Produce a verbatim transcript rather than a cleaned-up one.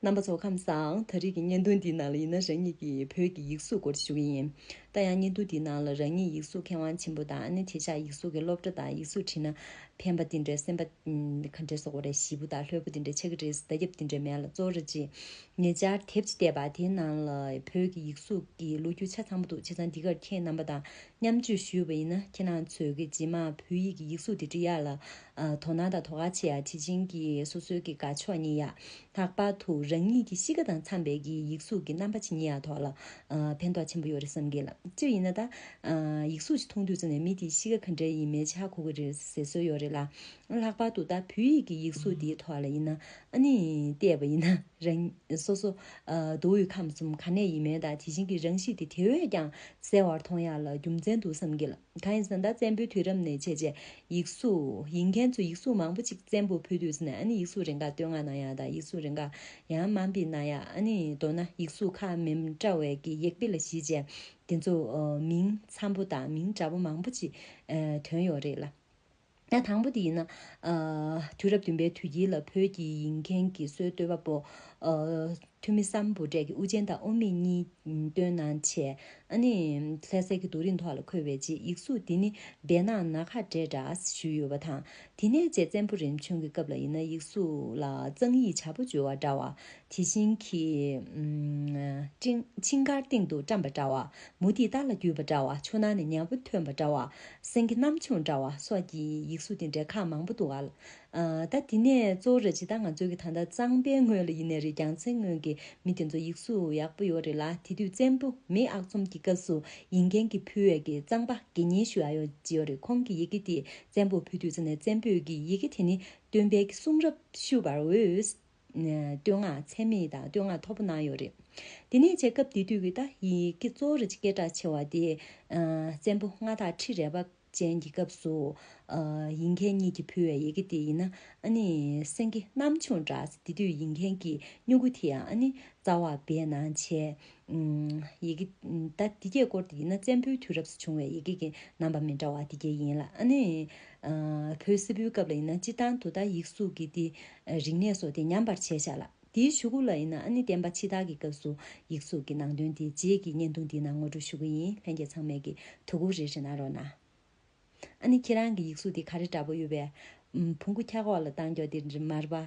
རྣམ་པ་ཚོ་ཁམས་བཟང་། ད་རེས་ཀྱི་བརྙན་ཐུང་འདིའི་ནང་ལ་ཡིན་ན་རང་ཉིད་ཀྱི་བོད་ཀྱི་ཡིག་གཟུགས་སྐོར་ཞུ་གི་ཡིན། ད་ཡང་བརྙན་ཐུང་འདིའི་ནང་ལ་རང་ཉིད་ཡིག་གཟུགས་མཁས་དབང་ཆེན་པོ་དང་ཨ་ནི་དེང་སང་ཡིག་གཟུགས་ཀྱི་སློབ་གྲྭ་དང་ཡིག་གཟུགས་བྲིས་ན་ཕན་པ་དེ་འདྲའི་སེམས་པ་ག་འདྲས་སོགས་རེད་ཞིབ་པོ་དང་ལྷོད་པོ་དེ་འདྲ་ཆགས་ཀྱི་རེད། ད་རྒྱབ་དེ་འདྲ་མེད་ལ་གཙོ་བོ་ར་ཅིག་ཉེ་ཆར་དེབ་ཅིག་བལྟས་པ་དེའི་ནང་ལ་བོད་ཀྱི་ཡིག་གཟུགས་ཀྱི་ལོ་རྒྱུས་ཆ་ཚང་པོ་འདུག་བྱས་ཙང་འདི་གར་ཁྱེད་རྣམ་པ་དང་མཉམ་སྤྱོད་ཞུས་པ་ཡིན་ན་ཁྱེད་རང་ཚོས་ཀྱི་རྗེས་མ་བོད་ཡིག་གི་ཡིག་གཟུགས་དེ་འབྲི་ཡག་ལ་ཨ་དོ་སྣང་དང་དོ་ཁུར་བྱེད་ཡག་དེ་བཞིན་གྱི་སོ་སོའི་གི་དགའ་ཕྱོགས་རྙེད་ཡག་ལྷག་པར་དུ་རང་ཉིད་ཀྱི་གཤིས་ཀ་དང་འཚམ་པའི་གི་ཡིག་གཟུགས་ཀྱི་རྣམ་པ་ཅིག་རྙེད་ཡག་ཐོག་ལ་ཨ་ཕན་ཐོགས་ཆེན་པོ་ཡོད་རེད་བསམ་གི་ལ། སྤྱིར་ཡིན་ན་ད་ཨ་ཡིག་གཟུགས་ཅིག་མཐོང་དུས་ཙམ་ནས་མི་དེའི་གཤིས་ཀ་ག་འདྲ་ཡིན་མིན་ཧ་གོ་གི་རེད་ཟེར་སྲོལ་ཡོད་རེད་ལ། ལྷག་པར་དུ་ད་བོད་ཡིག་གི་ཡིག་གཟུགས་དེའི་ཐོག་ལ་ཡིན་ན་ཨ་ནི་བལྟས་པ་ཡིན་ན་རང་སོ་སོ་ཨ་མདོ་དབུས་ཁམས་གསུམ་ག་ནས་ཡིན་མིན་དང་དེ་བཞིན་གྱི་རང་གཤིས་དེ་དེ་བས་ཀྱང་གསལ་བར་མཐོང་ཡག་ལ་རྒྱུ་མཚན་འདུག་བསམ་གི་ལ། གང་ཡིན་ཟེར་ན་ད་བཙན་པོའི་དུས་རབས་ནས་བྱས་རྗེས་ཡིག་གཟུགས་ཡིན་མཁན་ཚོས་ཡིག་གཟུགས་མང་པོ་ཅིག་བཙན་པོར་ཕུལ་དུས་ཙམ་ནས་ཨ་ནི་ཡིག་གཟུགས་རེ་འགའ་བསྟོད་བསྔགས་གནང་ཡག་དང་ཡིག་གཟུགས་རེ་འགའ་ཡང་དམའ་འབེབས་གནང་ཡག་ཨ་ནི་མདོར་ན་ཡིག་གཟུགས་ཁག་མི་འདྲ་བའི་གི་ཡིག་དཔེ་ལ་གཞིགས་བྱས་དེ་ཚོ་ཨ་མིང་འཚམ་པོ་དང་མིང་འདྲ་པོ་མང་པོ་ཅིག་ཨ་ཐོན་ཡོད་རེད་ལ། ཡང་དང་པོ་དེ་ཡིན་ན་ཨ་དུས་རབས་བདུན་པའི་དུས་དཀྱིལ་ལ་བོད་ཀྱི་ཡིན་མཁན་གྱི་སྲོལ་གཏོད་པ་པོ་ཨ་ཐུ་མི་སམ་བྷོ་ཊ་གིས་དབུ་ཅན་དང་དབུ་མེད་གཉིས་བཏོན་གནང་བྱས། ཨ་ནི་ལྷ་སའི་གི་རྡོ་རིང་ཐོག་ལ་འཁོད་པའི་རྗེས་ཡིག་གཟུགས་འདི་ནི་བེར་ནག་ན་ཁ་བྲལ་འདྲ་ཞུས་ཡོད་པ་དང་། དེ་ནས་རྗེས་བཙན་པོ་རིམ་བྱོན་གྱི་སྐབས་ལ་ཡིན་ན་ཡིག་གཟུགས་ལ་གཙང་ཡིག་བྱ་ཕོ་བྱོལ་བ་འདྲ་བ། དེ་བཞིན་གྱི་ཨམ་ཅིང་ཆིང་དཀར་སྟེང་དུ་བཀྲམ་པ་འདྲ་བ། མུ་ཏིག་རྟ་ལ་བརྒྱུས་པ་འདྲ་བ། ཆུ་ནང་ནས་ཉ་བུ་ཐོན་པ་འདྲ་བ། སེང་གེ་གནམ་མཆོང་འདྲ་བ་སོགས་ཀྱི་ཡིག་གཟུགས་དེ་འདྲའི་ཁག་མང་པོ་འདུག་ག་ལ། ཨ་ད་དེ་ནས་གཙོ་བོ་ར་ཅིག་ད་ང་ཚོའི་གི་ད་ལྟ་གཙང་པའི་སྔོན་ལ་ཡིན་ནའི་རེད། རྒྱལ་མཚན་སྔོན་གྱི་མི་དེ་ཚོ་ཡིག་གཟུགས་ཡག་པོ་ཡོད་རེད་ལ། དེ་དུས་བཙན་པོ་མེས་ཨག་ཚོམ་གྱི་སྐབས་སུ་ཡིན་མཁན་གྱིས་ཕུལ་བའི་གི་གཙང་པ་དགེ་བསྙེན་ཞུ་ཡག་ཡོད་ཅིག་ཡོད་རེད། ཁོང་གི་ཡི་གེ་དེ་བཙན་པོ་ཕུལ་དུས་ཙམ་ནས་བཙན་པོས་གི་ཡི་གེ་དེ་ནི་སྟོན་པའི་གི་གསུང་རབ་བཤུས་པར་འོས། བསྟོད་བསྔགས་ཚད་མེད་དང་བསྟོད་བསྔགས་མཐོ་པོ་གནང་ཡོད་རེད། དེ་ནས་བྱས་སྐབས་དེ་དུས་ཀྱི་ད་ཡི་གེ་གཙོ་བོ་ར་ཅིག་སྐད་གྲགས་ཆེ་བ་དེ་ཨ་བཙན་པོ་མངའ་བདག་ཁྲི་རལ་པ་ཅན་གྱི་སྐབས་སུ་ཨ་ཡིན་མཁན་གཉིས་ཀྱིས་ཕུལ་བའི་ཡི་གེ་དེ་ཡིན་ན་ཨ་ནི་སེང་གེ་གནམ་མཆོང་འདྲ། དེ་དུས་ཡིན་མཁན་གྱི་སྨྱུ་གུ་དེ་ཡང་ཨ་ནི་རྩ་བ་བེར་ནང་བྱས། ཨུམ་ཡི་གེ་ད་དེ་གའི་སྐོར་དེ་ཡིན་ན་བཙན་པོའི་དུས་རབས་སུ་བྱུང་བའི་ཡི་གེ་གི་རྣམ་པ་མི་འདྲ་བ་དེ་གའི་ཡིན་ལ། ཨ་ནི་ཨ་བོད་སིལ་བུའི་སྐབས་ལ་ཡིན་ན་སྤྱིར་བཏང་དུ་ད་ཡིག་གཟུགས་ཀྱི་དེ་རིག་གནས་སོགས་དེ་ཉམས་པར་བྱས་བཞག་ལ། དེའི་གཞུག་གུ་ལ་ཡིན་ན་ཨ་ནི་བསྟན་པ་ཕྱི་དར་གྱི་སྐབས་སུ་ཡིག་གཟུགས་ཀྱི་ནང་དོན་དེ་རྗེས་ཀྱི་བརྙན་ཐུང་འདིའི་ནང་ངོ་སྤྲོད་ཞུ་གི་ཡིན། ལྷན་རྒྱས་ཚང་མས་ཀྱི་དོ་ཁུར་རེ་རེ་གནང་རོགས་གནང་། ཨ་ནི་ཁྱེད་རང་གི་ཡིག་གཟུགས་དེ་ག་རེ་འདྲ་པོ་ཡོད་པས། ཨུམ་བོང་གུ་འཁྱག་འོག་ལ་བཏང་རྒྱུ་དེ་མར་པ།